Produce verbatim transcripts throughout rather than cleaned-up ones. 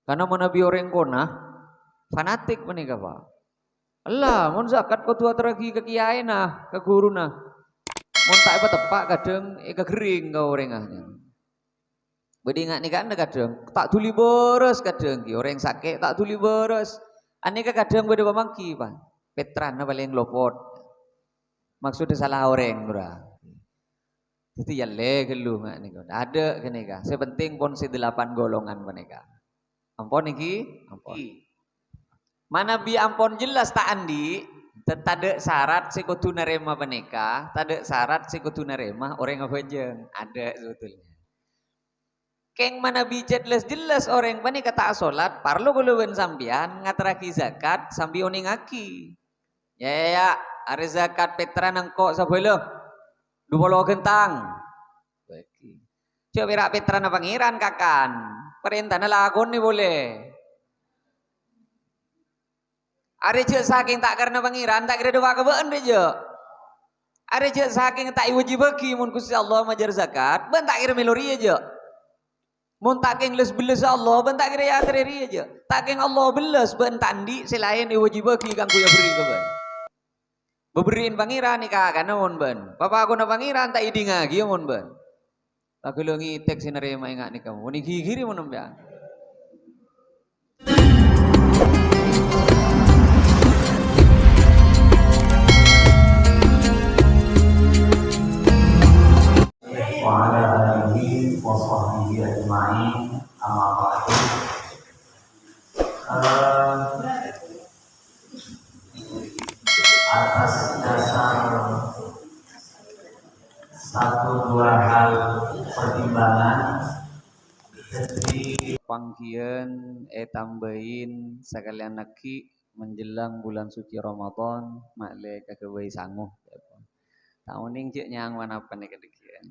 Karna manabi orèng kona, fanatik panèka, Pak. Ella, mon zakat kodhu aterraghi ka kiyaèna, ka ghuruna. Mon ta' èpateppa', kadhâng èkaghâring ka orèngnga. Bâdâ nga'-nènga'anna kadhâng, ta' dhuli bârâs kadhâng, ghi orèng sakè' ta' dhuli bârâs. Anèka kadhâng bâdâ pamangghi, Pak. Pètrana palèng lopot. Maksoddhâ sala orèng, ghurâ. Dhâddhi yâ lè ghâllu nga' nèko. Adâ' ghânèka. Sè penting pon sè dâlapan golongan panèka. Ampon nèki? Ampon. Manabi ampon jelas ta' andi', tè-, tadâ' sarat sè kodhu narèma panèka, tadâ' sarat sè kodhu narèma orèng abhâjâng. Adâ' sebetulnya. Kèng manabi jelas-jelas orèng panèka ta' asolat, parlo kaulâ bân sampèyan ngaterraghi zakat sambi onèngaghi. "Ya, ya, ya, arè zakat pètrana engko' sabâlâ, du polo ghântang." Bâgi. Jhâ' pèra' pètrana Pangèran, kakan. Parèntana lakonè polè. Arè jhâ' sakèng ta' karana Pangèran, ta' kèra dâpa' ka bâ'na rè jhâ'. Arè jhâ' sakèng ta' èwâjibâghi mon Ghustè Allah majâr zakat, bâ'na ta' kèra mèlo rèya jhâ'. Mon ta' kèng les-bellessa Allah, bâ'na ta' kèra èyaterrè rèya jhâ'. Ta' kèng Allah belles, bâ'na ta' andi' sè laèn èwâjibâghi kaangghuy aberri' ka bâ'na. Bâberri'na Pangèran èkakana mon bâ'na. Papakonna Pangèran ta' èdingngaghi mon bâ'na. Laghâlâ ngètèk sè narèma enga' nèka. Mon èghighiri mon sampèyan. Wa ala alihi wa sahbihi ajma'in. Amma ba'du. Eh, atas dasar satu dua hal pertimbangan, jadi pangghiyân ètambâi sakalèyan aghi' menjelang bulan suci Ramadan, ma'lè kaghâbây sango. Ta' onèng jhâ' nyang manapa nèka dhâggi'ân.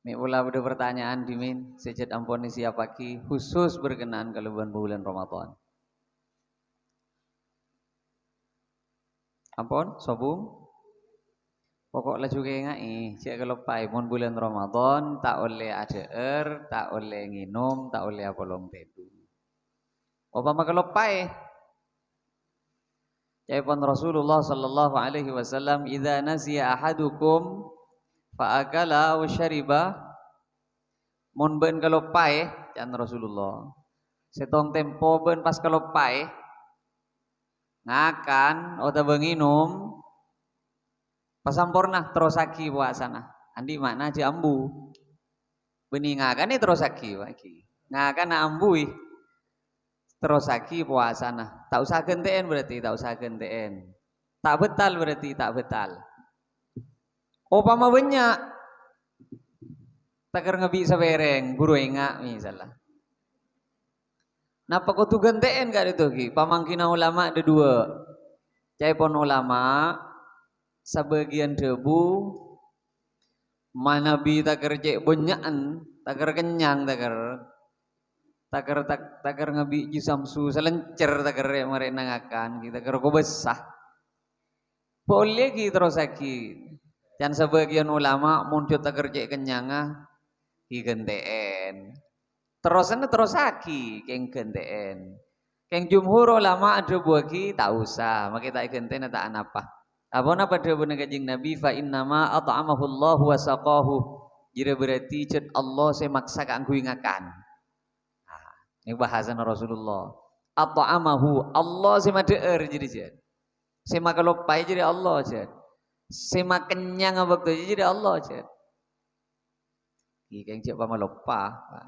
Mè' pola bâdâ pertanyaan dhimèn sè jhât ampon èsiyappaghi khusus berkenaan kalabân bulân Ramadan. Ampon, sobung? Pokok laju kaènga'è, jhâ' kaloppaè mon bulân Ramadan ta' ollè adhâ'âr, ta' ollè ngènom, ta' ollè apolong tèdung. Opama kaloppaè, ca'èpon Rasulullah sallallahu alaihi wasallam, "Idza nasiya ahadukum fa akala aw syariba," mon bâ'na kaloppaè, ca'na Rasulullah, sèttong tempo bâ'na pas kaloppaè, ngakan otabâ ngènom, pasamporna, terrossaghi powasana. Andi' ma'na jhâ' ambu. Bânnè ngakanè terrossaghi, Pak, ghi. Ngakana ambuwi, terrossaghi powasana. Ta' osa ghântè'èn berarti, ta' osa ghântè'èn. Ta' bâtal berarti, ta' bâtal. Opama bânnya', takèr ngabi' sapèrèng, buru enga' misalla. Napa kodhu ghântè'èn ka'dinto ghi? Pamangghina ulama' dhâduwâ'. Ca'èpon ulama', sabâgiyân dhâbu, manabi takèr cè' bânnya'an, takèr kennyang takèr. Takèr, tak-, takèr ngabi' ji samsu salèncèr takèr rè-, marèna ngakan, ghi takèr kobâsa. Polè ghi terrossaghi. Can sabâgiyân ulama' mon jhâ' takèr cè' kennyanga, ghi ghântè'èn. Terrosanna terrossaghi, kèng ghântè'èn. Kèng jumhur ulama' adhâbuwâghi, ta' osa, makè ta' èghântè'na ta' anapa. Aponapa dhâbuna Kanjeng Nabi, "Fa innama at'amahullahu wa saqahu." Jârèya berarti jhât Allah sè maksa kaangghuy ngakan. Nah, ini bahasana Rasulullah. At'amahu, Allah sè madhâ'âr jârèya, jhât. Sè makaloppaè jârèya Allah, jhât. Sè makennyang abâkto jârèya Allah, jhât. Ghi kèng jhâ' pamaloppa, Pak.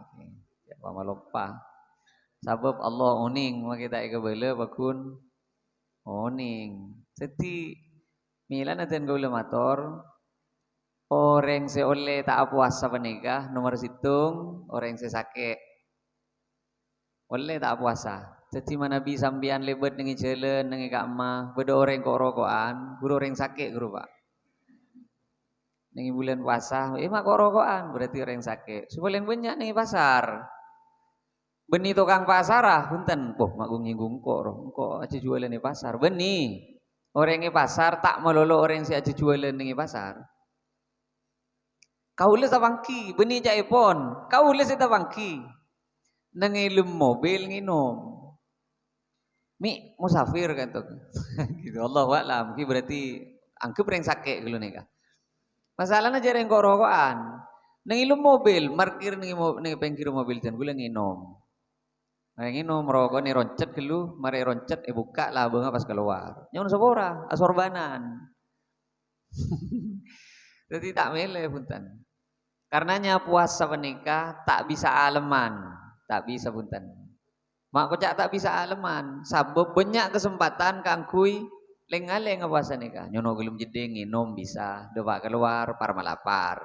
Jhâ' pamaloppa. Sabâb Allah onèng, makè ta' èkabâlâ, paggun onèng. Dhâddhi, mèlana dân kaulâ mator, orèng sè ollè ta' apowasa panèka, nomer sèttong, orèng sè sakè'. Ollè ta' apowasa. Dhâddhi manabi sampèyan lèbât neng è jhâlân, neng è ka'emma, bâdâ orèng ko'-roko'an, buru orèng sakè' ghuru, Pak. Neng è bulân powasa, eh, ma' ko'-roko'an, berarti orèng sakè'. Sè palèng bânnya' neng è pasar. Bânnè tokang pasara, bhunten, poh, ma' gu-, nyènggung engko', ro, engko' ajâ juwâlân è pasar. Bânnè, orèng è pasar ta' malolo orèng sè ajâ juwâlân neng è pasar. Kaulâ tapangghi, bânnè ca'èpon, kaulâ sè tapangghi. Neng è dâlem mobil ngènom. Mi' musafir ka'dinto. Gitu. Allahu a'lam. Ki berarti anggep rèng sakè' ghâllu nèka. Masalana jhâ' rèng ko'-roko'an. Neng è dâlem mobil, markir neng è mo-, neng è pèngghir mobil jhân ghulâ ngènom. Marè ngènom, roko'na èroncet ghâllu, marè èroncet, èbukka' labângnga pas kalowar. Nyo'on sapora, asorbanan. Dhâddhi ta' mèlè, bhunten. Karenanya puasa panèka ta' bisa alemman, ta' bisa, bhunten. Ma' koca' ta' bisa alemman, sabâb bânnya' kasempatan kaangghuy lèng-ngalèng puasa nèka. Nyo'on ghâllu jeddhing, ngènom bisa, dâpa' kalowar, par malapar.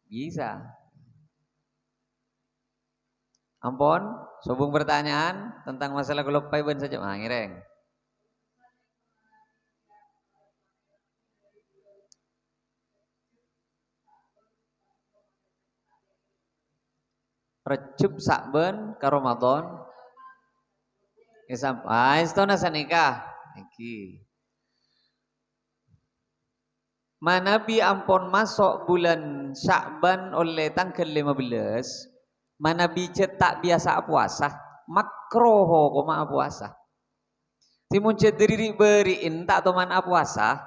Bisa. Ampon, sobung pertanyaan tentang masalah kaloppaè bân saja. Ah, ngèrèng. Rejjeb, Sa'ban, ka Ramadan. Èsam-, ah, èstona sanèka. Èngghi. Manabi ampon maso' bulân Sya'ban ollè tangghâl lèma bellâs, manabi jhât ta' biyasa apowasa, makro hokomma apowasa. Dhâddhi mon jhât dhâri ri'-bâri'en ta' toman apowasa,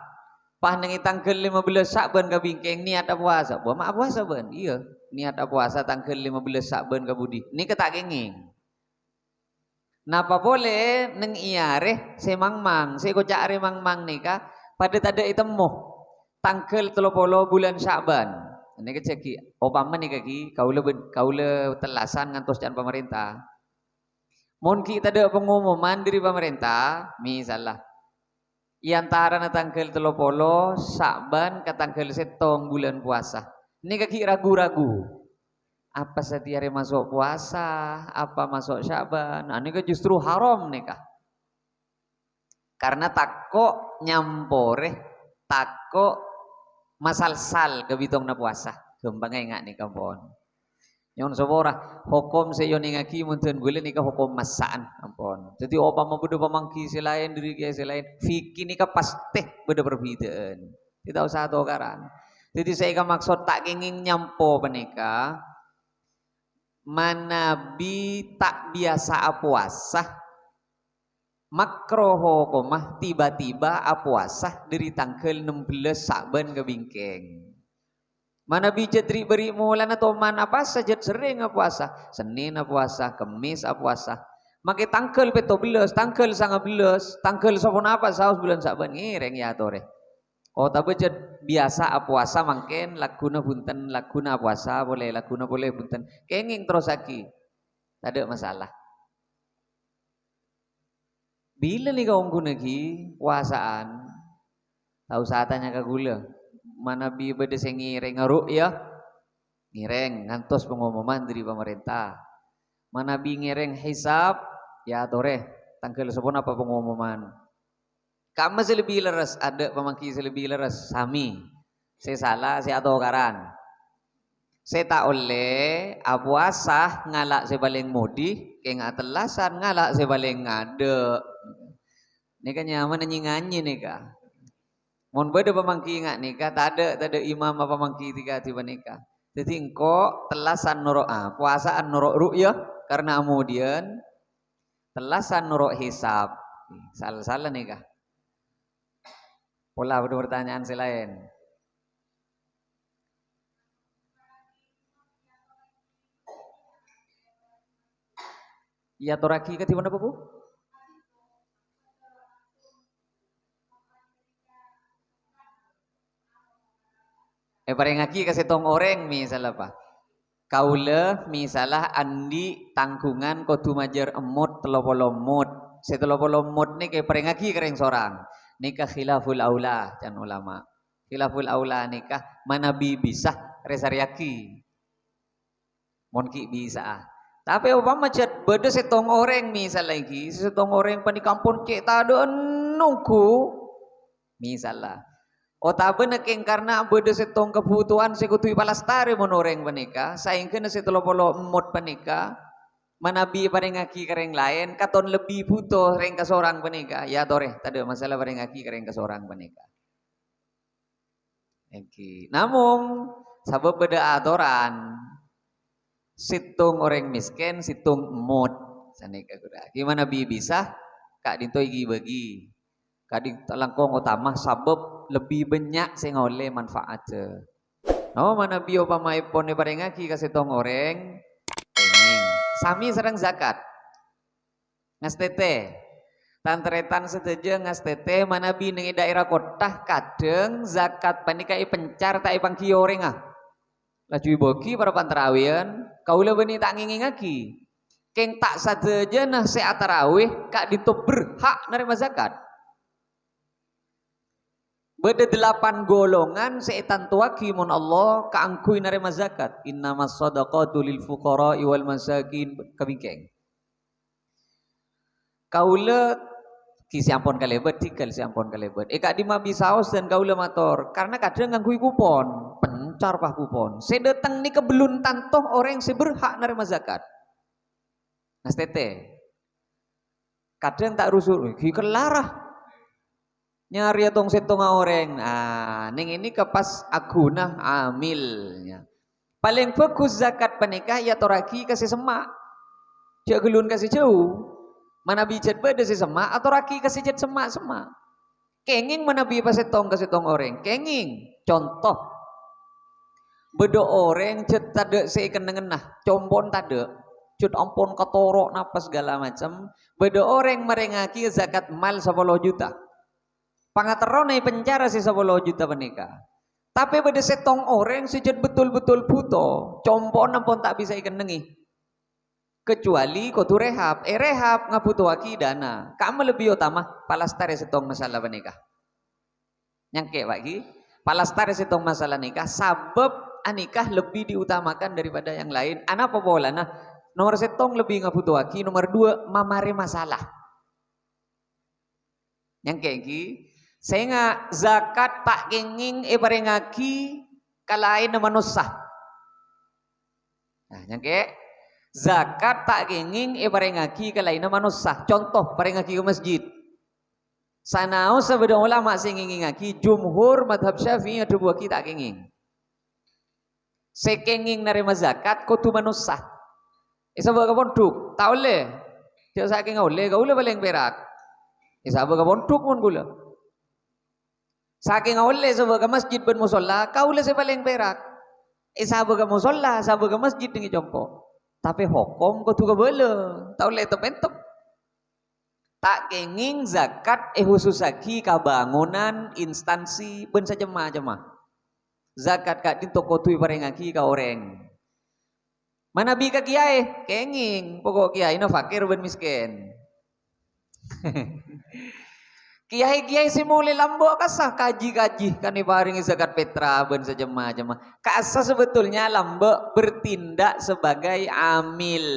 pas neng è tangghâl lèma bellâs Sya'ban kabingkèng niyat apowasa. Bâ ma' apowasa bân? Iyâ, niyat apowasa tangghâl lèma bellâs Sya'ban kabudi. Nèka ta' kèngèng. Napa polè neng è arè sè mangmang, sè èkoca' arè mangmang nèka padâ tadâ' ètemmo. Tangghâl tello polo bulân Sya'ban. Nèka jhâ' ghi', opama nèka ghi', kaulâ bân-, kaulâ tellasan ngantos ca'na pamarènta. Mon ghi' tadâ' pangomoman dhâri pamarènta, misalla, è antarana tangghâl tello polo Sya'ban ka tangghâl sèttong bulân powasa. Nèka ghi' ragu-ragu. Apa satèya arè maso' powasa, apa maso' Sya'ban? Nah, nèka justru haram nèka. Karena tako' nyamporè, tako' masalsal kabitongna powasa. Ghâmpangnga ènga' nèka, pon. Nyo'on sapora, hokom sè èonèngngaghi mon dân ghulâ nèka hokom massa'an, ampon. Dhâddhi, opama bâdâ pamangghi sè laèn, dhâri kèyaè sè laèn, fikih nèka pastè bâdâ perbedaan. Dhâddhi, ta' osa atokaran. Dhâddhi, sè èkamaksod ta' kèngèng nyampo panèka, manabi ta' biyasa apowasa, makro hokomma tiba-tiba apowasa dhâri tangghâl nem bellâs Sya'ban kabingkèng. Manabi jhât ri'-bâri' molana toman apowasa, jhât serrèng apowasa, Sennèn apowasa, Kemmès apowasa. Makè tangghâl pètto bellâs, tangghâl sanga bellâs, tangghâl saponapa saos bulân Sya'ban ngèrèng èyatorè. Otabâ jhât biyasa apowasa mangkèn, lagghuna bhunten, lagghuna apowasa polè, lagghuna polè bhunten. Kèngèng terrossaghi. Tadâ' masalah. Bilâ nèka ongghuna ghi' powasa'an? Ta' osa atanya ka ghulâ. Manabi bâdâ sè ngèrèng ru'yah, ngèrèng ngantos pangomoman dhâri pamarènta. Manabi ngèrèng hisab, èyatorè tangghâl saponapa pangomoman. Kamma sè lebbi lerres, adâ' pamangghi sè lebbi lerres, sami. Sè sala, sè atokaran. Sè ta' ollè apowasa ngala' sè palèng modi, kèng atellasan ngala' sè palèng ngadâ'. Nèka nyamana nyi-nganyè nèka. Mon bâdâ pamangghi nga' nèka, tadâ', tadâ' imam apa mangghi dhika-, dhipanèka. Dhâddhi engko' tellasan noro', ah, powasa'an noro' ru'yah karena amodiyan, tellasan noro' hisab. Sal-, sala nèka. Pola bâdâ pertanyaan sè laèn. Èyatorraghi kadhi ponapa, Bu? Èparèngaghi ka sèttong orèng, misalla, Pa. Kaulâ, misalla, andi' tangghungan kodhu majâr emmot tello polo emmot. Sè tello polo emmot nèka èparèngaghi ka rèng sorang. Nèka khilaful aula, can ulama. Khilaful aula nèka manabi bisa rè-sarèyaghi. Mon ghi' bisa'a. Tapè opama jhât bâdâ sèttong orèng, misal èngghi, sèttong orèng panèka ampon cè' tadâ'ân nongghu, misalla. Otabâna kèng karna bâdâ sèttong kabhutowan sè kodhu èpalastarè mon orèng panèka, saèngghâna sè tello polo emmot panèka manabi èparèngaghi ka rèng laèn, katon lebbi bhuto rèng kasorang panèka, èyatorè, tadâ' masalah parèngaghi ka rèng kasorang panèka. Èngghi. Namong, sabâb bâdâ atoran. Sèttong orèng mèskèn, sèttong emmot. Sanèka ghuru. Gimana bi bisa? Ka'dinto èghi-bâghi. Ka'dinto langkong otama sabâb lebbi bânnya' sè ngaollè manfaat. No, manabi opamaèpon èparèngaghi ka sèttong orèng, kèngèng. Samè sareng zakat. Ngastètè. Tan-tarètan sadhâjâ ngastètè manabi neng è dhaèra kottha, kadhâng zakat panèka èpencar ta' èpangghi orèngnga. Laju èbâghi para pantarawèyan, kaulâ bânnè ta' ngèngèngaghi. Kèng ta' sadhâjâna sè atarawè ka'dinto berhak narèma zakat. Bâdâ delapan golongan sè ètantowaghi mon Allah kaangghuy narèma zakat. "Innamas shadaqatu lil fuqara'i wal masakin." Kamèngkèng. Kaulâ ghi sè ampon kalèbât, dhigâl sè ampon kalèbât. È ka'dimma bisaos dân kaulâ mator, karna kadhâng ngangghuy kupon, pencar, Pak, kupon. Sè dâteng nèka bellun tanto orèng sè berhak narèma zakat. Ngastètè. Kadhâng ta' rusu', ghi kellara. Nyarè tong-sèttongnga orèng. Ah, neng ènèka pas aghuna amil, ya. Palèng bhâghus zakat panèka èyatorraghi ka sè semma'. Jhâ' ghâllu ka sè jhâu. Manabi jhât bâdâ sè semma', atorraghi ka sè jhât semma'-semma'. Kèngèng manabi pasèttong ka sèttong orèng. Kèngèng. Conto. Bâdâ orèng jhât tadâ' sè èkennengnga, compo'na tadâ'. Jhât ampon katoro' napa sagala macem. Bâdâ orèng marèngaghi zakat mal sapolo juta. Pangaterrona è penjara sè sapolo juta panèka. Tapè bâdâ sèttong orèng sè jhât betul-betul bhuto, compo'na ampon ta' bisa èkennengngè. Kecuali kodhu rehab. È rehab ngabhutoaghi dana. Ka'amma lebbi otama, palastarè sèttong masalah panèka. Nyangkè, Pak, ghi? Palastarè sèttong masalah nèka, sabâb anèka lebbi diutamakan daripada yang lain. Anapa polana? Nomor sèttong lebbi ngabhutoaghi, nomor dua mamarè masalah. Nyangkè, ghi? Sènga' zakat ta' kèngèng èparèngaghi ka laènna manossa. Nah, nyangkè, zakat ta' kèngèng èparèngaghi ka laènna manossa. Conto, parèngaghi ka masjid. Sanaossa bâdâ ulama sè ngèngèngaghi, jumhur madhab Syafi'i adhâbuwâghi ta' kèngèng. Sè kèngèng narèma zakat kodhu manossa. Èsabâ' ka pondhuk, ta' ollè. Jhâ' sakèng ollè, kaulâ palèng pèrak. Èsabâ' ka pondhuk mon kaulâ. Sakèng ollè sabâ' ka masjid bân mosolla, kaulâ sè palèng pèrak. Èsabâ' ka mosolla, sabâ' ka masjid neng è compo'. Tapè hokom kodhu kabâlâ, ta' ollè ètep-èntep. Ta' kèngèng zakat èhususaghi ka bangunan, instansi, bân sacem-macemma. Zakat ka'dinto kodhu èparèngaghi ka orèng. Manabi ka kiyaè, kèngèng, poko' kiyaèna fakir bân mèskèn. Kiyaè-kiyaè sè molè lambâ' kassa, kaji-kaji, kan èparèngè zakat fitrah bân sacem-macemma. Kassa sebetulnya lambâ' bertindak sebagai amil.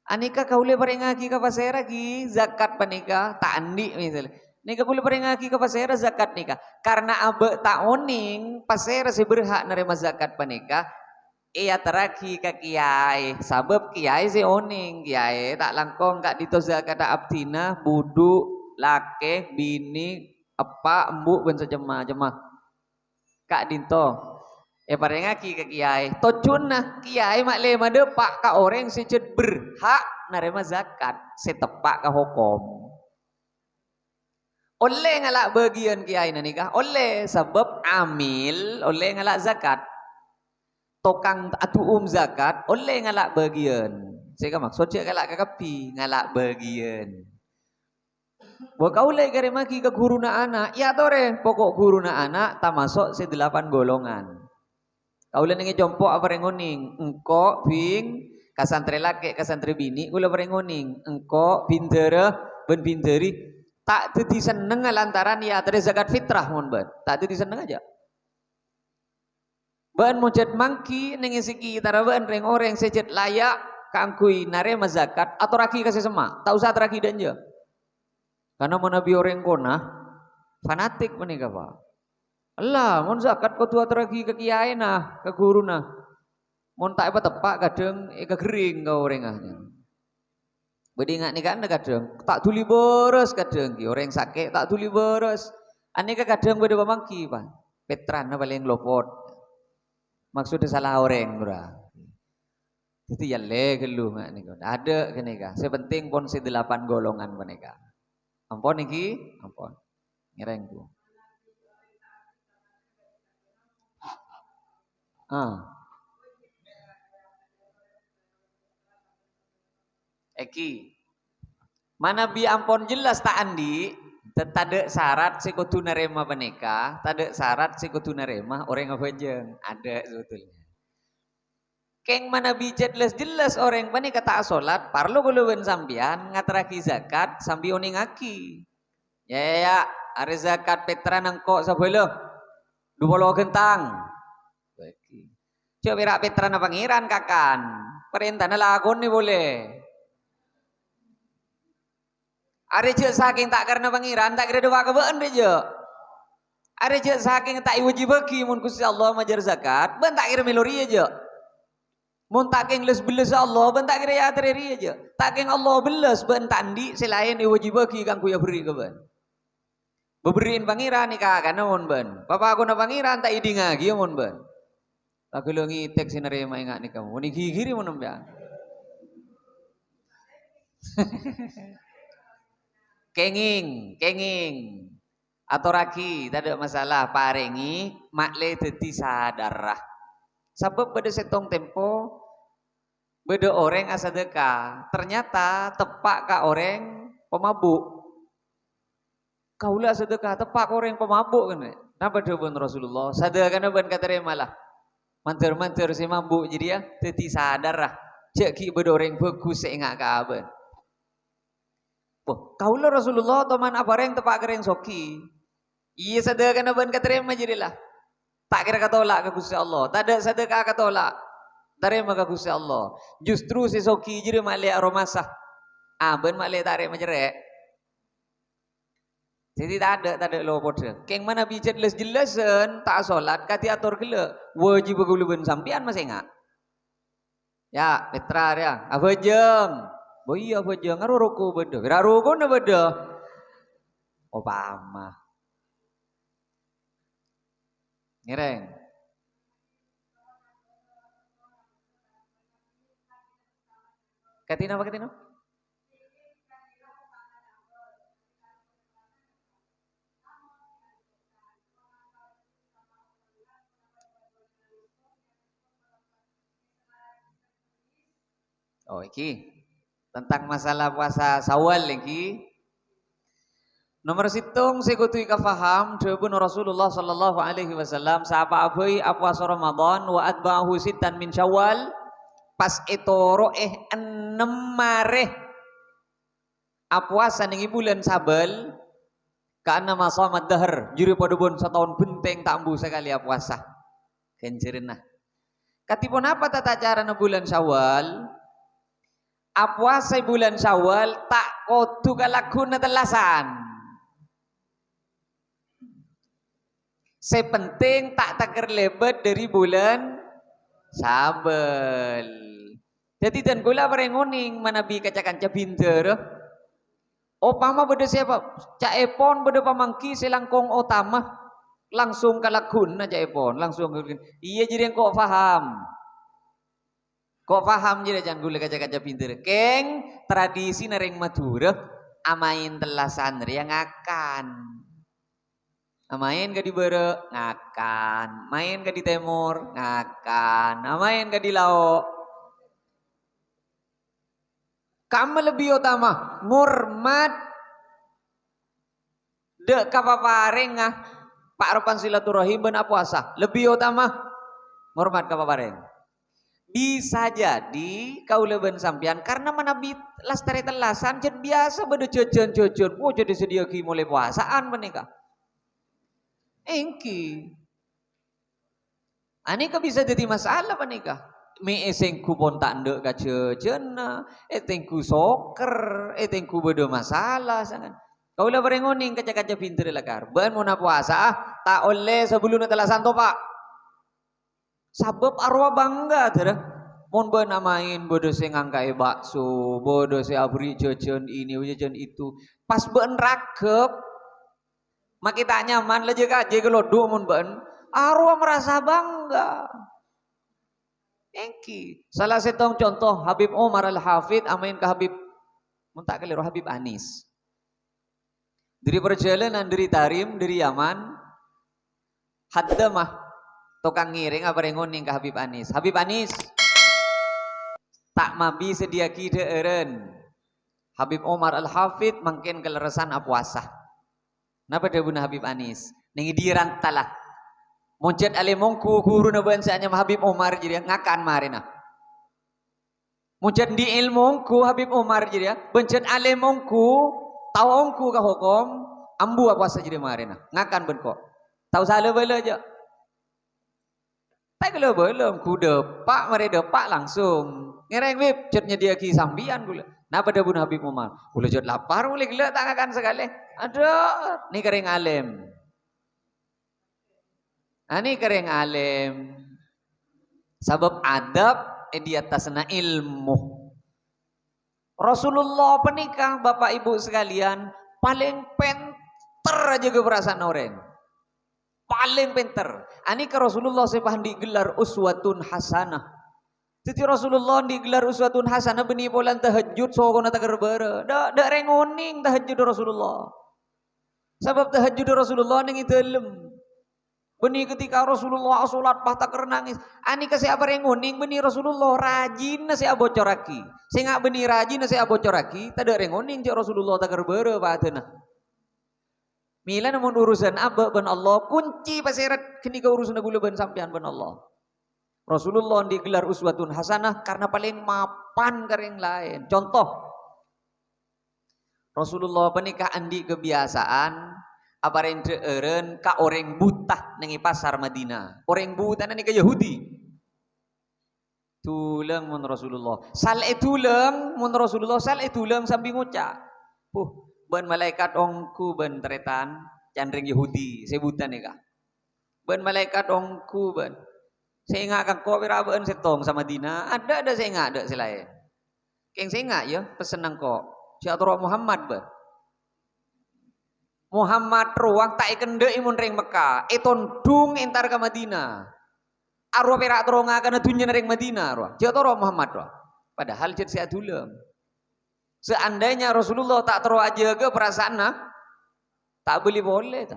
Anèka kaulâ parèngaghi ka pasèra, ghi, zakat panèka? Ta' andi', misal. Nèka kaulâ parèngaghi ka pasèra zakat nèka? Karna abâ' ta' onèng pasèra sè berhak narèma zakat panèka, èyaterraghi ka kiyaè. Sabâb kiyaè sè onèng, kiyaè ta' langkong ka'dinto zakatta abdhina, budhu, lakè, binè, eppa', embu', bân sacem-macemma. Ka'dinto èparèngaghi ka kiyaè. Tojjhuna kiyaè ma'lè madâpa' ka orèng sè jhât berhak narèma zakat, sè teppa' ka hokom. Ollè ngala' bâgiyân kiyaèna nèka? Ollè, sabâb amil ollè ngala' zakat. Tokang adu'um zakat ollè ngala' bâgiyân. Sè èkamaksod jhâ' ngala' kakabbhi, ngala' bâgiyân. Bâ kaulâ èkarèmaghi ka ghuruna ana', èyatorè, poko' ghuruna ana' tamaso' sè delapan golongan. Kaulâ neng è compo' aparèng onèng, engko' bhing, ka santrè lakè', ka santrè binè' kaulâ parèng onèng, engko' bhindhârâ bân bhindhâri ta' dhâddhi sennengnga lantaran èyatorè zakat fitrah, mon bâ'ân. Ta' dhâddhi sennengnga jhâ'. Bâ'ân mon jhât mangghi neng è sekitarra bâ'ân rèng-orèng sè jhât laya' kaangghuy narèma zakat, atorraghi ka sè semma', ta' osa atorraghi dâ' enjâ'. Karna manabi orèng kona, fanatik panèka, Pak. Ella, mon zakat kodhu atorraghi ka kiyaèna, ka ghuruna. Mon ta' èpateppa', kadhâng èkaghering ka orèngnga. Bâdhi nga' nèka kadhâng, ta' dhuli bârâs kadhâng, ghi orèng sakè' ta' dhuli bârâs. Anèka kadhâng bâdâ pamangghi, Pak. Pètrana palèng lopot. Maksoddhâ sala orèng, ora. Mesti yâ lè ghâllu ma' nèko. Adâ' ghânèka. Sè penting pon sè dâlapan golongan panèka. Ampon nèki? Ampon. Ngèrèng, Bu. Ah. Èki. Manabi ampon jelas ta' andi', ta-, tadâ' sarat sè kodhu narèma panèka, tadâ' sarat sè kodhu narèma orèng abhâjâng. Adâ' sebetulnya. Kèng manabi jelas-jelas orèng panèka ta' asolat, parlo kaulâ bân sampèyan ngaterraghi zakat sambi onèngngaghi. Yâ, yâ, yâ, arè zakat pètrana engko' sabâlâ, du polo ghântang. Bâgi. Jhâ' pèra' pètrana Pangèran, kakan. Parèntana lakonè polè. Arè jhâ' sakèng ta' karana Pangèran, ta' kèra dâpa' ka bâ'ân rè, jhâ'. Arè jhâ' sakèng ta' èwâjibâghi mon Ghustè Allah majâr zakat, bâ'ân ta' kèra mèlo rèya, jhâ'. Mon ta' kèng les-bellessa Allah, bâ'ân ta' kèra èyaterrè rèya, jhâ'. Ta' kèng Allah bellas, bâ'ân ta' andi' sè laèn èwâjibâghi kaangghuy aberri' ka bâ'ân. Bâberri'na Pangèran è kakana mon bâ'ân. Papakonna Pangèran ta' èdingngaghi mon bâ'ân. Taghâlâ ngètèk sè narèma ènga' nèka. Mon èghighiri mon sampèyan. Kèngèng, kèngèng. Atorraghi, tadâ' masalah. Parèngè, ma'lè dhâddhi sadhârâ. Sabâb bâdâ sèttong tempo, bâdâ orèng asadâka, ternyata teppa' ka orèng pamabuk. Kaulâ asadâka teppa' ka orèng pamabuk, kan, rè? Napa dhâbuna Rasulullah? Sadâkana bâ'ân katarèma, la. Mandhâr-mandhâr sè mabuk jârèya dhâddhi sadhârâ. Jhâ' ghi' bâdâ orèng bhâghus sè ènga' ka bâ'ân. Wah, kaulâ Rasulullah toman aparèng teppa' ka orèng soghi. Iyâ, sadâkana bâ'ân katarèma jârèya, la. Ta' kèra katolak ka Ghustè Allah. Tadâ' sadâka katolak. Tarèma ka Ghustè Allah. Justru sè soghi jârèya ma'lè aromasa. Ah, bâ'ân ma'lè tarèma cerrè'. Dhâddhi tadâ', tadâ' lo padâ. Kèng manabi jelas-jellasan ta' asolat, kadhi ator ghellâ'. Wâjibhâ kaulâ bân sampèyan masè ènga'. Yâ, pètra rèya. Abhâjâng. Bo iyâ abhâjâng, aro roko bâdâ. Pèra' rokona bâdâ? Opama. Ngèrèng. Kadhi napa, kadhi napa? Oh, iki. Tentang masalah puasa Syawal iki. Nomor sèttong sè kodhu èkafaham, dhâbuna Rasulullah sallallahu alaihi wasallam, "Sapa'a bhâi apowasa Ramadan, wa atba'ahu sittan min Syawal," pas ètoro'è ennem marè apowasa neng è bulân Sabâl, "ka'annama shama dahar," jârèya padâ bân sataon bhenteng ta' embu sakalè apowasa ghânjhârânna. Kadhi ponapa tata carana bulân Syawal? Apowasa è bulân Syawal ta' kodhu kalagghuwânna tellasan. Sè penting ta' takerlèbât dâri bulân Sabâl. Dhâddhi dân kaulâ parèng onèng manabi ca-kanca bhindhârâ. Opama bâdâ sè pa-, ca'èpon bâdâ pamangghi sè langkong otama, langsung kalagghuwânna ca'èpon, langsung, iyâ, jârèya engko' paham. Ko' paham jârèya, can, ghulâ kaca-kaca bhindhârâ. Kèng, tradisina rèng Madhurâ, amaèn tellasan rèya ngakan. Amaèn kadhi bârâ', ngakan. Maèn kadhi tèmor, ngakan. Amaèn kadhi lao'. Kamma lebbi otama, ngormat dâ' ka paparèngnga, pa'-ropan silaturahim bân apowasa. Lebbi otama ngormat ka paparèng. Bisa jadi kaulâ bân sampèyan, karna manabi lastarè tellasan, jhân biyasa bâdâ jhâjhân-jhâjhân, wo, jhâ' èsadhiyâaghi molaè powasaan panèka. Èngghi. Anèka bisa dhâddhi masalah panèka. Mè' èsengghu pon ta' endâ' ka jhâjhânna, ètengghu sokker, ètengghu bâdâ masalah, sangan. Kaulâ parèng onèng kaca-kaca bhindhârâ lakar. Bâ'ân mon apowasa, ah, ta' ollè sabellunna tellasan topa'. Sabâb arowa bangga, dârâ. Mon bâ'ân amaèn, bâdâ sè ngangka'è bakso, bâdâ sè aberri' jhâjhân ini, jhâjhân itu. Pas bâ'ân ragep, Makè ta' nyaman, la jhâ' kajhi kalodhu' mon bâ'ân. Arowa marasa bangga. Èngghi. Salah sèttong conto, Habib Omar Al-Hafid amaèn ka Habib, mon ta' kalèro, Habib Anis. Dhâri parjhâlânan dhâri Tarim, dhâri Yaman, Haddamah, tokang ngèrèng aparèng onèng ka Habib Anis. "Habib Anis, ta' mabi sèddhiyâaghi dhâ'ârân. Habib Omar Al-Hafid mangkèn kalerressan apowasa." Napa dhâbuna Habib Anis? "Neng è diyâ rantalla. Mon jhât alèm ongghu ghuruna bâ'na sè anyama Habib Omar jârèya ngakan marèna. Mon jhât andi' èlmo ongghu Habib Omar jârèya, bân jhât alèm ongghu, tao ongghu ka hokom, ambu apowasa jârèya marèna. Ngakan bân ko'. Ta' osa la-bâlâ jâ'." "Ta' kala-bâlâ, ongghu dâpa', marè dâpa' langsung. Ngèrèng, Bib, jhât nyèddhiyâaghi sampèyan ghulâ." Napa dhâbuna Habib Omar? "Ghulâ jhât lapar, molaè ghellâ' ta' ngakan sakalè." Adhu, nèka rèng alèm. Nèka rèng alèm. Sabâb adab è di attasna èlmo. Rasulullah panèka, Bapak Ibu sekalian, palèng pènter ajâgâ parasa'anna orèng. Palèng pènter. Anèka Rasulullah sè èpandi' gellar uswatun hasanah. Dhâddhi Rasulullah andi' gellar uswatun hasanah bânnè polana tahajjud sokona takarbhârâ. Dâ', dâ' rèng onèng tahajjud Rasulullah. Sabâb tahajjud Rasulullah neng è dâlem. Bânnè ketika Rasulullah asolat pas takar nangès. Anèka sè aparèng onèng bânnè Rasulullah, rajina sè abocorraghi. Sènga' bânnè rajina sè abocorraghi, tadâ' rèng onèng jâ' Rasulullah takarbhârâ padâna. Mèlana mon urusan abâ' bân Allah, kunci pasèra ghânèka urusanna ghulâ bân sampèyan bân Allah. Rasulullah andi' gellar uswatun hasanah karena palèng mapan ka rèng laèn. Conto, Rasulullah panèka andi' kabiyasaan aparèng dhâ'ârân ka orèng buta neng è pasar Madinah. Orèng buta nèka Yahudi. Dhulâng mon Rasulullah. Sal èdhulâng, mon Rasulullah sal èdhulâng sambi ngoca', "Puh, bân malaèkat ongghu bân tarètan, can rèng Yahudi sè buta nèka. Bân malaèkat ongghu bân. Sènga' ka engko' pèra' bâ'ân sèttong sa-Madinah, adâ', adâ' sènga' dâ' sè laèn. Kèng sènga', yâ, pessennang ko'. Jhâ' atoro' Muhammad, bâ." Muhammad rowa ta' èkendhâ'i mon rèng Mekka, ètondhung èntar ka Madinah. Arowa pèra' terro ngakana dhunnyana rèng Madinah rowa. Jhâ' toro' Muhammad rowa. Padahal jhât sè adhulâng. Seandainya Rasulullah ta' terro ajâgâ parasa'anna, ta' bâli polè, ta.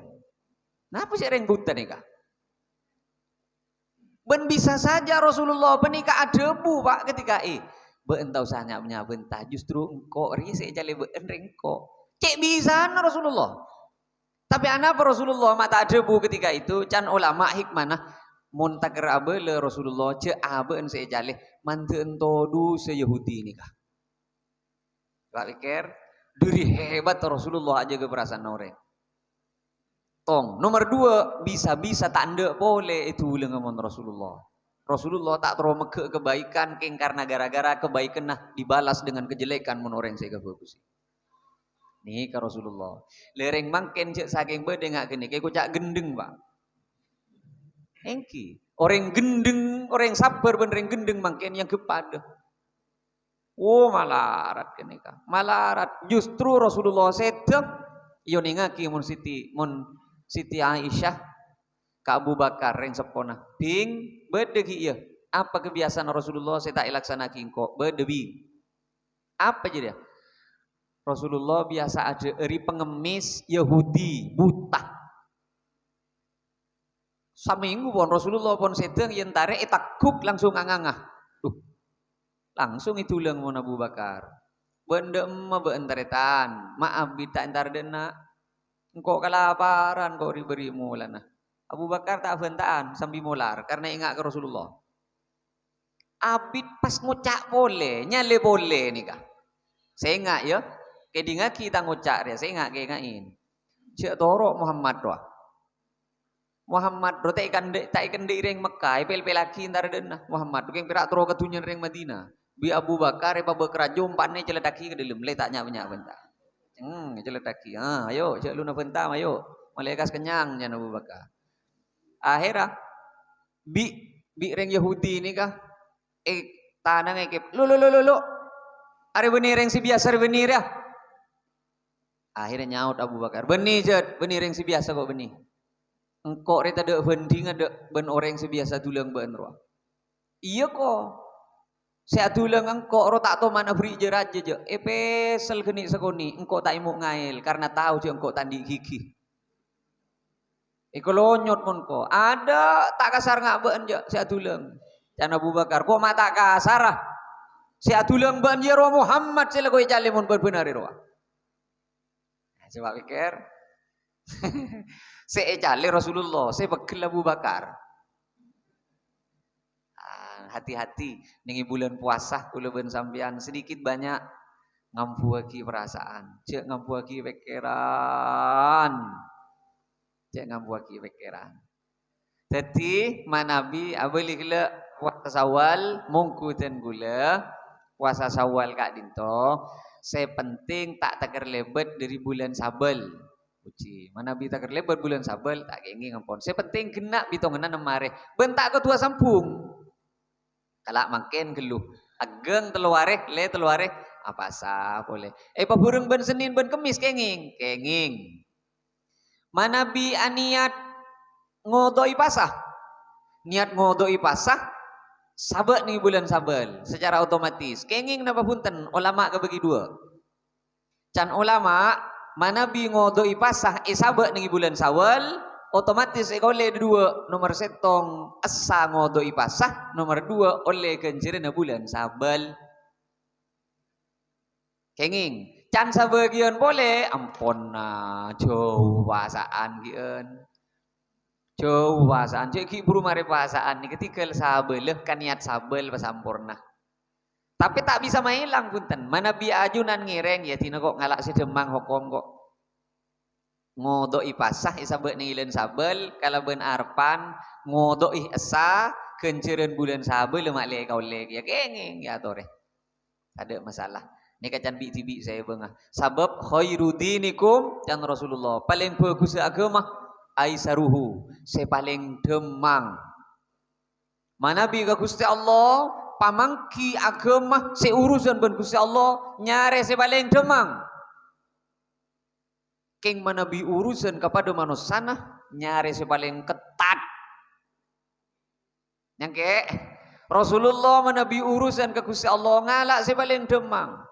Napa sè rèng buta nèka? Bân bisa saja Rasulullah panèka adhâbu, Pak, ketika, "Eh, bâ'ân ta' osa nya'-, nya' bânta, justru engko' rèya sè ècalè bâ'ân rèng engko'." Cè' bisana Rasulullah. Tapè anapa Rasulullah ma' ta' adhâbu ketika itu? Can ulama hikmana, mon takèr abâlâ Rasulullah, jhâ' abâ'ân sè ècalè, mandhâ'ân todhusa Yahudi nèka. Coba pèkkèr, dhâri hebat Rasulullah ajâgâ parasa'anna orèng. Tong, nomor dua, bisa-bisa ta' endâ' polè èdhulânga mon Rasulullah. Rasulullah ta' terro mèghâ' kebaikan, kèng karena gara-gara kebaikanna dibalas dengan kejelekan mon orèng sè èkabhâghusè. Nèka Rasulullah. Lèrèng mangkèn jhâ' sakèng bâdâ nga' ghânèka èkoca' ghendheng, Pak. Èngghi. Orèng ghendheng, orèng sabbhâr bân rèng ghendheng mangkèn èangghep padâ. Oh, malarat ghânèka. Malarat. Justru Rasulullah sèdhâ, èonèngaghi mon Siti, mon Siti Aisyah ka Abu Bakar, rèng seppona. "Bing, bâdâ ghi' iyâ apa kebiasaan Rasulullah sè ta' èlaksana'aghi engko'?" "Bâdâ, Bing." "Apa jârèya?" "Rasulullah biyasa adhâ'âri pangemmès Yahudi buta." Samènggu pon Rasulullah pon sèdhâ, yèn tarè' ètagguk langsung anganga. Duh. Langsung èdhulâng mon Abu Bakar. "Bâ'ân dâ' emma bâ'ân tarètan, ma' abit ta' èntar dâ' enna'. Engko' kalaparan, ko' ri-bâri' molana." Abu Bakar ta' abhânta'an sambi molar karena enga' ka Rasulullah. Abit pas ngoca' polè, nyalè polè nèka. Sènga', yâ. Kèdingngaghi tang oca' rèya, sènga' kènga'è. Jhâ' toro' Muhammad rowa. Muhammad rowa ta' èkandhi', ta' èkandhi'i rèng Mekka, èpèl-pèllaghi èntar dâ' enna'. Muhammad rowa kèng pèra' terro ka dhunnyana rèng Madinah. Bi' Abu Bakar èpabâk rajo, empa'na ècèlèddhâghi ka dâlem, lè ta' nya'-, nya' bânta. Hmm, ècèlèddhâghi. "Ah, ayo, jhâ' lu na bânta, ayo. Malè kas kennyang," nyana Abu Bakar. Akhèrra, bi', bi' rèng Yahudi nèka, eh, tanang èkep, "Lo, lo, lo, lo, lo. Arè bânnè rèng sè biyasa arè bânnè rèya." Akhèrra nyaot Abu Bakar, "Bânnè, jhât, bânnè rèng sè biyasa ko' bânnè. Engko' rè tadâ' bhândhingnga dâ' bân orèng sè biyasa dhulâng bâ'ân rowa." Iyâ, ko'. Sè adhulâng engko' ro ta' toman aberri' jâ-rajâ, jâ'. Èpèsel ghâni' sakonè', engko' ta' èmo' ngaèl, karna tao jâ' engko' ta' andi' ghighi. Èkalonyot mon ko'. Adâ' ta' kasar nga' bâ'ân, jâ', sè adhulâng. Can Abu Bakar, "Ko' ma' ta' kasara. Sè adhulâng bâ'ân yâ rowa Muhammad sè la ko' ècalè mon bân-bânarè rowa." Nah, coba pèkkèr. Sè ècalè Rasulullah, sè pegghel Abu Bakar. Ah, hati-hati, nèng è bulân powasa, kaulâ bân sampèyan sedikit banyak ngambuwâghi perasaan. Jâ' ngambuwâghi pèkkèran. Jâ' ngambuwâghi pèkkèran. Dhâddhi, manabi abâli ghellâ' powasa Syawal, mongghu dân kaulâ, powasa Syawal ka'dinto, sè penting ta' takerlèbât dâri bulân Sabâl. Puji. Manabi takerlèbât bulân Sabâl, ta' kèngèng ampon. Sè penting ghenna' bitonganna nem arè. Bân ta' kodhu asambhung. Kala' mangkèn ghâllu. Agghâng tello arè, lè tello arè, apasa polè. Èpabhureng bân Sennèn bân Kemmès kèngèng, kèngèng. Manabi aniyat ngodho'i pasa. Niyat ngodho'i pasa, sabâ' nèng bulân Sabâl, sacara otomatis. Kèngèng napa bhunten, olama kabâgi duwâ'. Can olama, manabi ngodho'i pasa èsabâ' nèng bulân Syawal, otomatis èkaollè duwâ', nomer sèttong essa ngodho'i pasa, nomer duwâ' ollè ghânjhârânna bulân Sabâl. Kèngèng, can sabâgiyân polè, amponna, jhâu pasa'an ghi'ân. Jhâu pasa'an, jhâ' ghi' buru marè pasa'an nèka tèghâl sabâlâ, ka niyat Sabâl pasamporna. Tapè ta' bisa maèlang, bhunten. Manabi ajunan ngèrèng, yâ, dina ko' ngala' sè dhâmmang hokom ko'. Ngodho'i pasa èsabâ' nèng bulân Sabâl, kalabân arebbhân ngodho'i essa, ghânjhârân bulân Sabâl ma' lè èkaollè, yâ, kèngèng, yâ, atorè. Tadâ' masalah. Nèka can bi'-dhibi' sè bânga. Sabâb khairu dinikum, can Rasulullah. Palèng bhâghussâ aghâma, aisaruhu, sè palèng dhâmmang. Manabi ka Ghustè Allah, pamangghi aghâma sè urusan bân Ghustè Allah, nyarè sè palèng dhâmmang. Kèng manabi urusan kapadâ manossana, nyarè sè palèng kettat. Nyangkè, Rasulullah manabi urusan ka Ghustè Allah, ngala' sè palèng dhâmmang.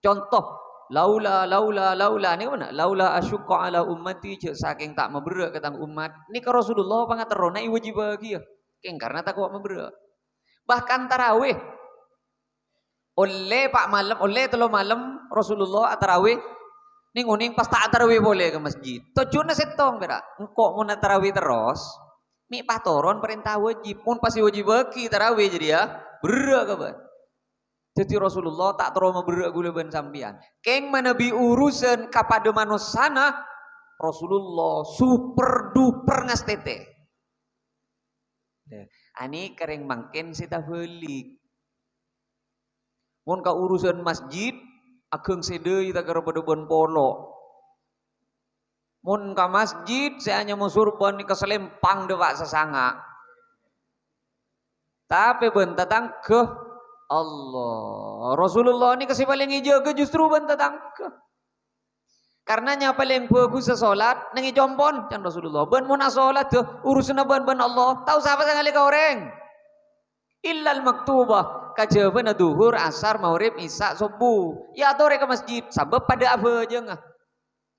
Conto, laula, laula, laula, nèka mana? "Laula asyqa ala ummati," jhâ' sakèng ta' maberrâ' ka tang ommat. Nèka Rasulullah pangaterrona èwâjibâghi, yâ. Kèng karna tako' maberrâ'. Bahkan tarawih. Ollè pa' malem, ollè tello malem Rasulullah atarawih, nèng-onèng pas ta' atarawih polè ka masjid. Tojjhuna sèttong, pèra'. Engko' mon atarawih terros, mè' patoron parènta wâjib. Mon pas èwâjibâghi tarawih jârèya, berrâ' ka bâ'na. Dhâddhi Rasulullah ta' terro maberrâ' kaulâ bân sampèyan. Kèng manabi urusan kapadâ manossana, Rasulullah super duper ngastètè. Yâ, anèka rèng mangkèn sè tabâlik. Mon ka urusan masjid, aghâng sè dâi ta' kèra padâ bân polo. Mon ka masjid, sè anyama sorban nèka salèmpang dâpa' sasanga'. Tapè bân tatangghâ, Allah. Rasulullah nèka sè palèng èjâgâ justru bân tatangghâ. Karna nyapalèng bhâghussâ solat nèng è compo'na, can Rasulullah. Bân mon asolat, dâ, urusanna bân, bân Allah. Ta' osa apa sangalè ka orèng. Illal maktubah, kajhâbhâna dhuhur, asar, maghrib, isya, subuh. Yâ atorè ka masjid, sabâb padâ abhâjângnga.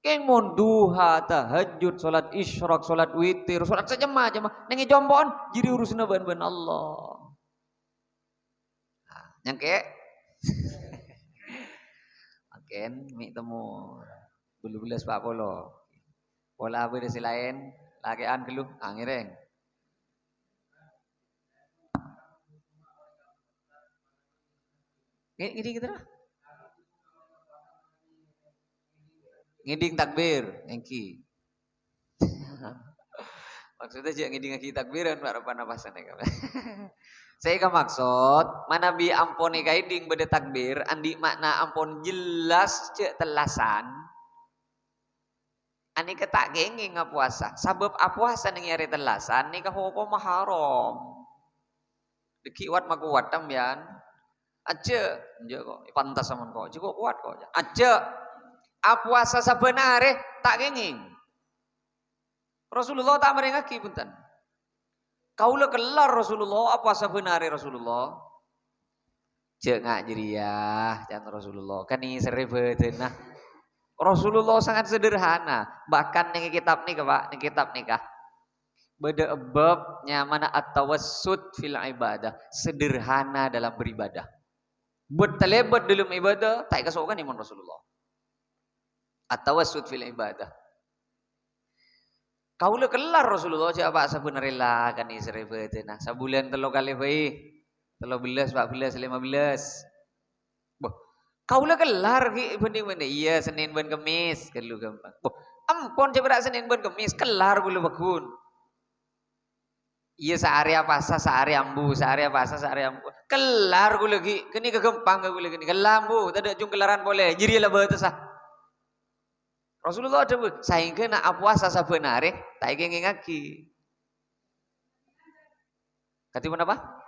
Kèng mon duha, tahajjud, solat isyraq, solat witir, solat sacem-macemma, nèng è compo'na, jârèya urusanna bân, bân Allah. Nah, nyangkè. Mangkèn, mè' temmo. Bâllu bellâs pa' polo. Pola bâdâ sè laèn, lakè'an ghâllu, ah, ngèrèng. Nge-, ngèding terro. Ngèding takbir, èngghi. Maksudnya, jhâ' ngèdingngaghi takbiran, Pak, ra panapasan, ya, Kak. Sè èkamaksod, manabi ampon èkaèding bâdâ takbir, andi' ma'na ampon jelas jhâ' tellasan, anèka ta' kèngèng apowasa. Sabâb apowasa nèng è arè tellasan nèka hokomma haram. Dâgghi' wat-makowat, sampèyan. Ajjhâ', enjâ' ko', pantes sampèyan ko', ajjhâ' ko' kowat ko'. Ajjhâ', apowasa sabbhân arè ta' kèngèng. Rasulullah ta' marèngngaghi, bhunten. "Kaulâ kellar, Rasulullah, apowasa bân arè, Rasulullah?" "Jhâ' nga' jârèya," can Rasulullah, "kanèserrè bâdâna." Rasulullah sangat sederhana. Bahkan neng kitab nèka, Pak, neng kitab nèka, bâdâ bab nyamana At-Tawassutu fil Ibadah, sederhana dalam beribadah. Bâ' talèbât dâlem ibadah, ta' èkaso'on mon Rasulullah. At-Tawassutu fil Ibadah. "Kaulâ kellar, Rasulullah, jhâ' apa' sabhân arè la kanèserrè bâdâna. Sabulân tello kalè bhâi. Tello bellâs, pa' bellâs, lèma bellâs." "Bâh, kaulâ kellar ghi' bhânding-bhânding." "Iyâ, Sennèn bân Kemmès." Ghâllu ghâmpang. "Bâh, ampon jhâ' bârâ' Sennèn bân Kemmès, kellar kaulâ pagghun." "Iyâ, saarè apowasa, saarè ambu, saarè apowasa, saarè ambu. Kellar kaulâ ghi', ghânèka ghâmpang kaulâ ghânèka. Kellar ambu, tadâ' jung kellaran polè. Jârèya la bâtessa." Rasulullah adhâbu, "Saèngghâ na' apowasa sabhân arè, ta' èkèngèngaghi." Kadhi ponapa?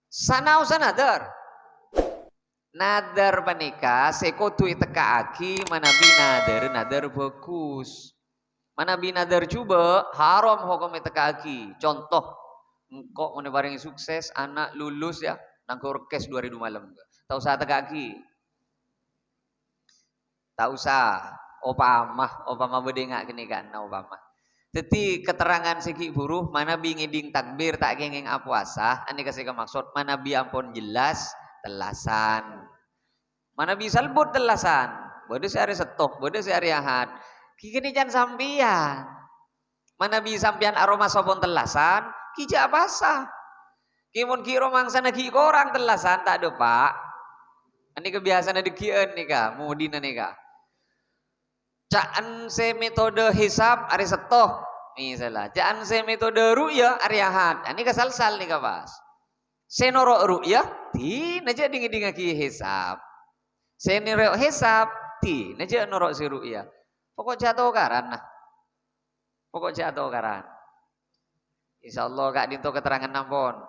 Sanaosa nadhâr. Nadhâr panèka sè kodhu ètekka'aghi manabi nadhâr-nadhâr bhâghus. Manabi nadhâr jhubâ', haram hokom ètekka'aghi. Conto, engko' mon èparèngè sukses, ana' lulus, ya, nangghu orkes dua hari dua malam. Ta' osa ètekka'aghi. Ta' osa. Opama, opama bâdâ nga' ghânèka, na opama. Dhâddhi, keterangan sè ghi' bhuru, manabi ngèdhing takbir ta' kèngèng apowasa, anèka sè kamaksod, manabi ampon jelas, tellasan. Manabi salbut tellasan, bâdâ sè arè Sètto, bâdâ sè arè Ahad. Ghi' ghânèka can sampèyan. Manabi sampèyan aromasa pon tellasan, ghi' jhâ' apowasa. Ghi' mon ghi' romangsana ghi' korang tellasan, ta' dâpa'. Anèka biyasana dhâggi'ân nèka, mudina nèka. Ca'en sè metode hisab arè Sètto, misalla. Ca'en sè metode ru'yah arè Ahad. Anèka sal-sal nèka pas. Sè noro' ru'yah, dina jhâ' dhing-ngèdhingngaghi hisab. Sè noro' hisab, dina jhâ' noro' sè ru'yah. Pokok jhâ' atokaran, nah. Pokok jhâ' atokaran. Insyaallah, ka'dinto keterangan ampon.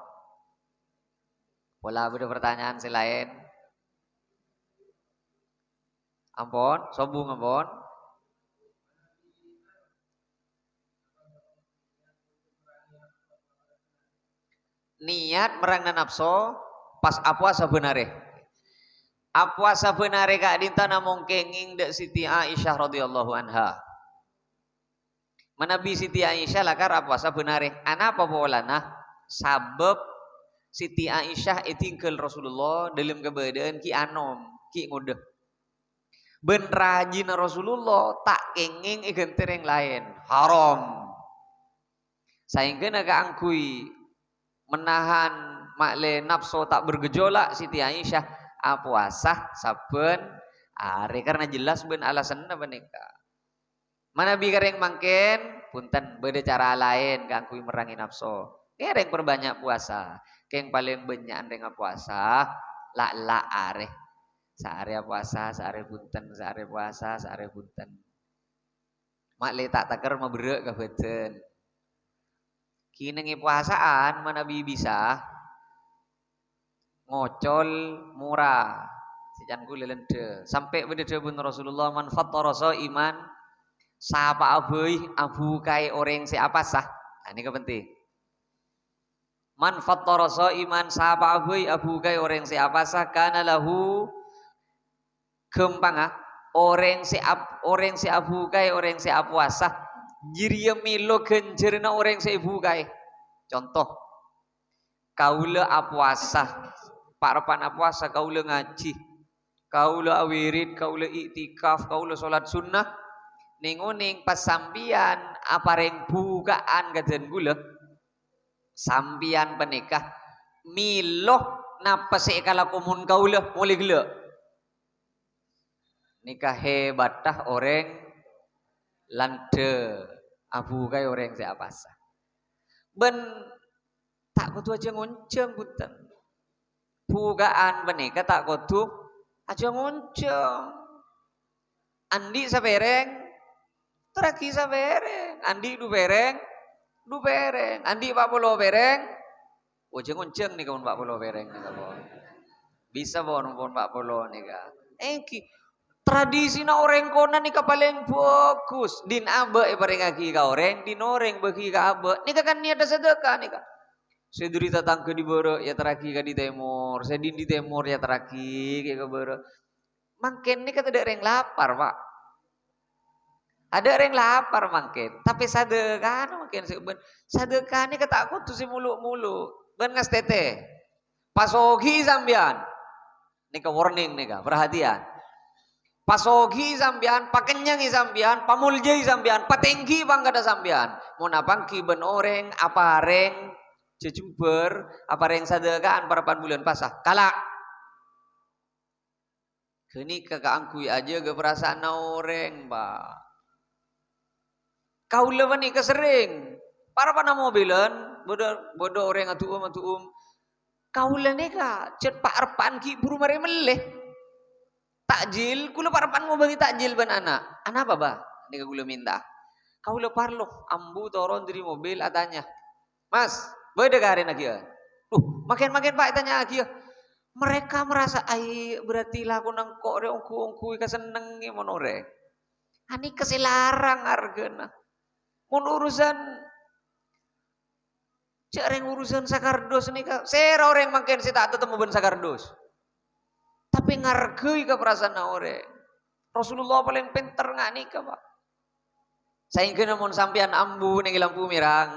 Pola bâdâ pertanyaan sè laèn? Ampon, sombong ampon. Niat merrangna napso pas apowasa bân arè. Apowasa bân arè ka'dinto namong kèngèng dâ' Siti Aisyah radhiyallahu anha. Manabi Siti Aisyah lakar apowasa bân arè. Anapa polana? Sabâb Siti Aisyah ètinggal Rasulullah dâlem kabâdâ'ân ghi' anom, ghi' ngodâ. Bân rajina Rasulullah ta' kèngèng èghântè rèng laèn. Haram. Saèngghâna kaangghuy menahan ma'lè napso ta' bergejolak, Siti Aisyah apowasa sabbhân arè, karna jelas bân alasanna panèka. Manabi ka rèng mangkèn, bhunten, bâdâ cara laèn kaangghuy merrangè napso. Ngèrèng perbânnya' powasa. Kèng palèng bânnya'an rèng apowasa, la'-ella' arè. Saarè apowasa, saarè bhunten, saarè powasa, saarè bhunten. Ma'lè ta' taker maberrâ' ka bhâdhân. Kènèngè powasa'an manabi bisa, ngocol mora. Sè can ghulâ lendhâ. Sampè' bâdâ dhâbuna Rasulullah, "Man fattara sha'iman, sapa'a bhâi abhukaè orèng sè apowasa." Nah, nèka penting. "Man fattara sha'iman, sapa'a bhâi abhukaè orèng sè apowasa, kana lahu," ghâmpangnga, orèng sè ap-, orèng sè abhukaè, orèng sè apowasa, jârèya mèlo ghânjhârânna orèng sè èbhukaè. Conto, Kaulâ apowasa, pa'-reppa'na apowasa kaulâ ngajhi, kaulâ awirid, kaulâ iktikaf, kaulâ sholat sunnah, neng-oneng pas sampèyan aparèng bhuka'an ka dân ghulâ, sampèyan panèka mèlo napa sè èkalako mon kaulâ molè ghellâ'. Nèka hebatta orèng lendhâ abhukaè orèng sè apowasa. Bân ta' kodhu ajhâng-onjhâng, bhunten. Bhuka'an panèka ta' kodhu ajhâng-onjhâng. Andi' sapèrèng, torraghi sapèrèng. Andi' dhu pèrèng, dhu pèrèng. Andi' pa' polo pèrèng, ajhâng-onjhâng nèka mon pa' polo pèrèng nèka, pon. Bisa, pon, pon pa' polo nèka. Èngghi, tradisina orèng kona nèka palèng bhâghus. Din abâ' èparèngaghi ka orèng, din orèng bâghi ka abâ'. Nèka kan niyaddhâ sadhâka nèka. Sè dâri tatangghâ dâri bârâ' èyaterraghi ka dâri tèmor, sè dâri tèmor èyaterraghi ka bârâ'. Mangkèn nèka tadâ' rèng lapar, Pa'. Tadâ' rèng lapar mangkèn, tapè sadhâkana mangkèn sè bân-, sadhâka nèka ta' kodhu sè molo'-molo', bân ngastètè. Pasoghi'i sampèyan. Nèka warning nèka, parhatian. Pasoghi'i sampèyan, pakennyangè sampèyan, pamoljâi sampèyan, patèngghi'i pangkaddhâ sampèyan. Mon apangghi bân orèng aparèng jhâjhembhâr, aparèng sadhâka'an parappa'na bulân pasa, kala'. Ghânèka kaangghuy ajâgâ parasaanna orèng, Pa'. Kaulâ panèka serrèng, parappa'na mobilan, bâdâ, bâdâ orèng adu'um-adu'um. Kaulâ nèka jhât pa'-, reppa'an ghi' buru marè mellè. Takjil, kaulâ pa'-, reppa'an ngobângè takjil bân ana'. "Anapa, Bâ?" Nèka kaulâ mènta. Kaulâ parlo, ambu toron dâri mobil, atanya, "Mas, bâdâ karèna ghi' ya?" "Loh, mangkèn-mangkèn, Pa', ètanya'aghi ya?" Mereka merasa, "Ai, berarti lakona engko' rè ongghu-ongghu èkasennengngè mon orèng." Anèka sè larang arghâna. Mon urusan, jhâ' rèng urusan sakardus nèka, sèra orèng mangkèn sè ta' tatemmo bân sakardus. Tapè ngarghâi ka parasaanna orèng. Rasulullah palèng pènter nga' nèka, Pa'. Saèngghâna mon sampèyan ambu neng lampu mèra,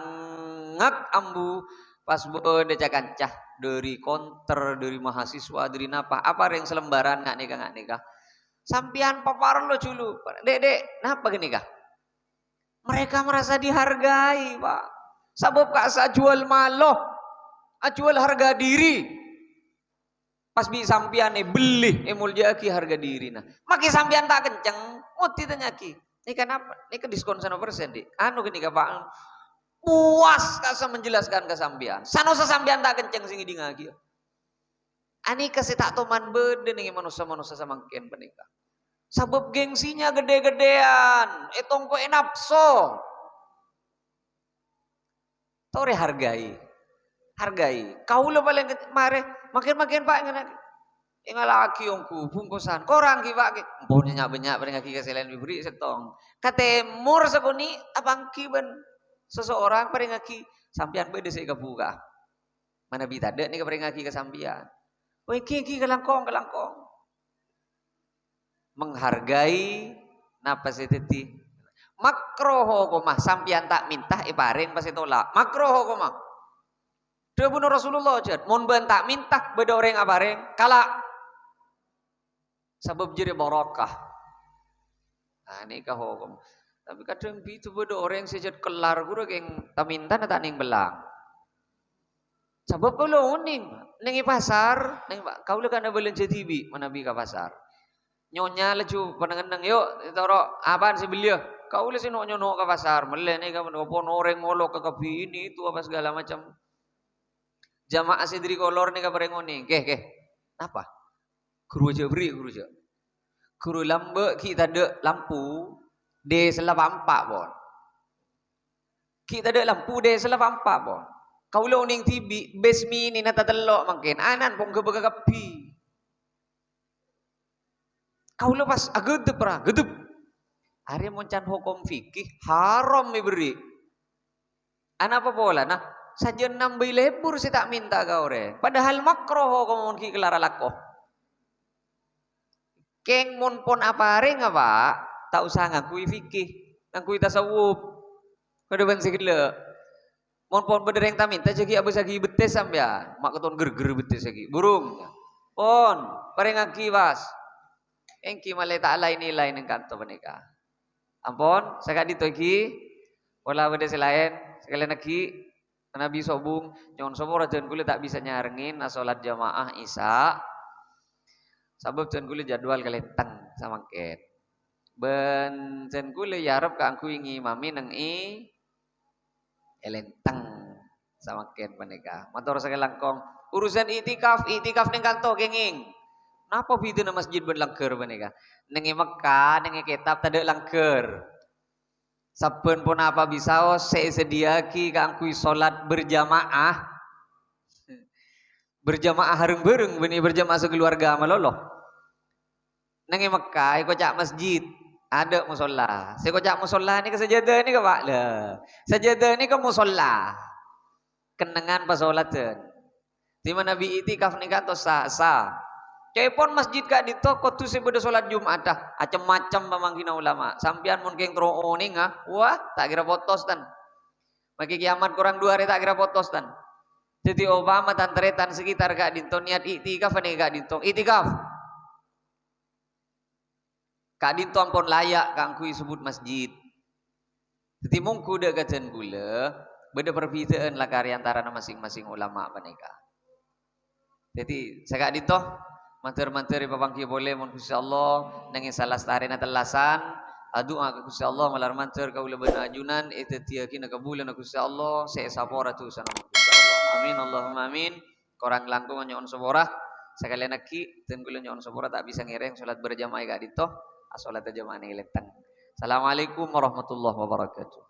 ngak ambu, pas bâdâ ca-kanca dâri konter, dâri mahasiswa, dâri napa, aparèng salembaran nga' nèka, nga' nèka. Sampèyan paparlo julu, "Dek, Dek, napa ghânèka?" Mereka merasa dihargai, Pa'. Sabâb ka'assa ajhuwâl malo, ajhuwâl harga diri. Pas bi' sampèyan èbellè, èmoljâ'aghi harga dirina. Makè sampèyan ta' kenceng, ngoddi tanya'aghi, "Nèka napa? Nèka diskon sano persen, Dik?" Anu ghânèka, Pa'. Puas ka'assa menjelaskan ka sampèyan. Sanosa sampèyan ta' kenceng sè ngèdingngaghi. Anèka sè ta' toman bâdâ neng manossa-manossa samangkèn panèka. Sabâb gengsinya ghâdhâ-ghâdhâân, ètongko'è napso. Torè hargai. Hargai. Kaulâ palèng ke-, marè, mangkèn-mangkèn, Pa', ngènè. Èngallaghi ongghu bungkosan. Korang ghi, Pa', ghi. Ampon nya'-bânnya' parèngaghi ka sè laèn, èberri' sèttong. Ka tèmor sakonè' apangghi bân seseorang parèngaghi, sampèyan bâdâ sè èkabhuka'a. Manabi tadâ' nèka parèngaghi ka sampèyan. Oh, èngghi, èngghi, kalangkong, kalangkong. Menghargai napa sè dhâddhi. Makro hokoma, sampèyan ta' mènta èparèng pas ètolak. Makro hokoma. Dhâbuna Rasulullah, jhât, "Mon bâ'na ta' mènta, bâdâ orèng aparèng, kala'." Sabâb jârèya barokah. Nah, nèka hokom. Tapè kadhâng bhidhâ bâdâ orèng sè jhât kellar ghuru kèng ta' mèntana ta' nèng bellâng. Sabâb kaulâ onèng, nèng è pasar, nèng pa-, kaulâ kan abâlânjhâ dhibi' manabi ka pasar. Nyonya laju pa neng-enneng, "Yu', toro' apaan sè belliyâ?" Kaulâ sè no'-nyono' ka pasar, mellè nèka, mon orèng molok ka kabbhi ini, itu apa segala macam. Jamaah sè dhâri kolor nèka parèng onèng, "Kè, kè, napa?" Ghuru jhâ' berri', ghuru jhâ'. Ghuru lambâ' ghi' tadâ' lampu, dèsella pa'-empa', pon. Ghi' tadâ' lampu, dèsella pa'-empa', pon. Kaulâ onèng dhibi', bis minina tatello' mangkèn, ana'na pon ghâbâghâ kabbhi. Kaulâ pas aghâdhep, ra, ghâdhep. Arèya mon can hokom fikih, haram èberri'. Anapa polana? Sajân nambâi lebur sè ta' mènta ka orèng. Padahal makro hokom mon ghi' kellar alako. Kèng mon pon aparèng apa? Ta' osa ngangghuy fikih, ngangghuy tasawuf. Padâ bân sè ghellâ'. Mon pon bâdâ rèng ta' mènta, jhâ' ghi' abâssaghi bettès sampèyan. Ma' katon ger-ger bettès ghi'. Burung. Pon, parèngaghi, pas. Èngghi malè ta' laèn-èlaèn neng kanto panèka. Ampon, saka'dinto èngghi. Pola bâdâ sè laèn, sakalèyan èngghi. Manabi sobung, nyo'on sapora dân kaulâ ta' bisa nyarengngè asolat jamaah Isya. Sabâb dân kaulâ jadwal kalèntèng samangkèn. Bân dân kaulâ èarep kaangghuy ngimami neng è, è lèntèng samangkèn panèka. Mator sakalangkong, urusan iktikaf, iktikaf neng kanto kèngèng. Napa bhidhâna masjid bân langghâr panèka? Neng è Mekkah, neng è kètab tadâ' langghâr. Sabbhân ponapa bisaos sè èsadhiyâ'aghi kaangghuy solat berjamaah. Berjamaah reng-bhâreng, bânnè berjamaah sakeluarga malolo. Neng è Mekkah, èkoca' masjid, adâ' mosolla. Sè èkoca' mosolla nèka sajâdâ nèka, Pa'. Lah, sajâdâ nèka mosolla. kennengngan pasoladhân. Dimma bi' i'tikaf nèka tos sa-, sa. Ca'èpon masjid ka'dinto kodhu sè bâdâ solat Jum'atta, acem-macem pamanggina ulama. Sampèyan mon kèng terro onènga, wah, ta' kèra potos, tan. Makè kiamat korang du arè ta' kèra potos, tan. Dhâddhi, opama tan-tarètan sekitar ka'dinto niat i'tikaf nèka ka'dinto, i'tikaf. Ka'dinto ampon laya' kaangghuy sebbhut masjid. Dhâddhi, mongghu dâ' ka dân kaulâ, bâdâ perbedaan lakar è antarana masing-masing ulama panèka. Dhâddhi, saka'dinto, mandhâr-mandhâr èpapangghi polè mon Ghustè Allah, nangèng salastarèna tellasan, adu'a ka Ghustè Allah, malar mandhâr kaulâ bân ajunan èdhâddhiyâghinâ kabulâna Ghustè Allah, sè èsapora dhusana mon Ghustè Allah. Amin, Allahumma amin. Korang langkong nyo'on sapora. Sakalèyan aghi', dân kaulâ nyo'on sapora ta' bisa ngèrèng solat berjamaah ka'dinto, asolat jamaah nèng lèntèng. Assalamualaikum warahmatullahi wabarakatuh.